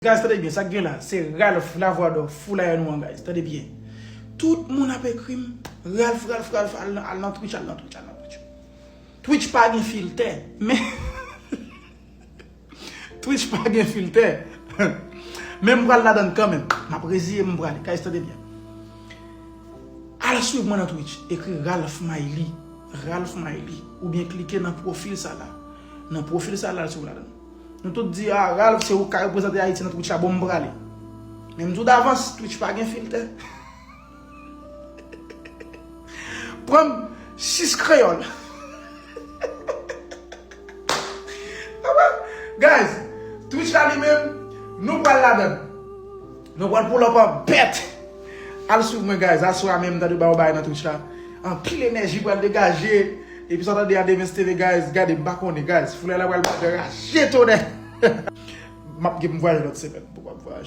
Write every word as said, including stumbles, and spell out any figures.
Guys, tande byen, sa k gen la, se Ralph Lavoie d'Or, foulay nou an, guys. Tande byen. Tout moun ap ekri m, Ralph, Ralph, Ralph, al, al nan Twitch, al nan Twitch, al nan Twitch. Twitch pa gen filtè, men Twitch pa gen filtè. Men m pral ladann kanmenm. M ap reziye m, m prale. Guys, tande byen. Al swiv mwen nan Twitch. Ekri Ralph Miley. Ralph Miley. Oubyen klike nan pwofil sa la. Nan pwofil sa la, al swiv ladann. Nou tout di, ah, Ralph, se ou k ka reprezante Ayiti nan Twitch la, bon, m prale. Men m di w davans, Twitch pa gen filtè. Pran m sis kreyòl. Guys, Twitch la li menm, nou pral ladann. Nou pral pull up an bèt. Al swiv mwen, guys. Aswè a menm, m tande ba yon bagay nan Twitch la. Anpil enèji pral degaje. Epi sa w tande a demen, Steve, guys. Gade, m pa konnen, guys. Foulay la pral bat raje tonè. M ap gen m vwayaje lòt semèn. Poko ap vwayaje.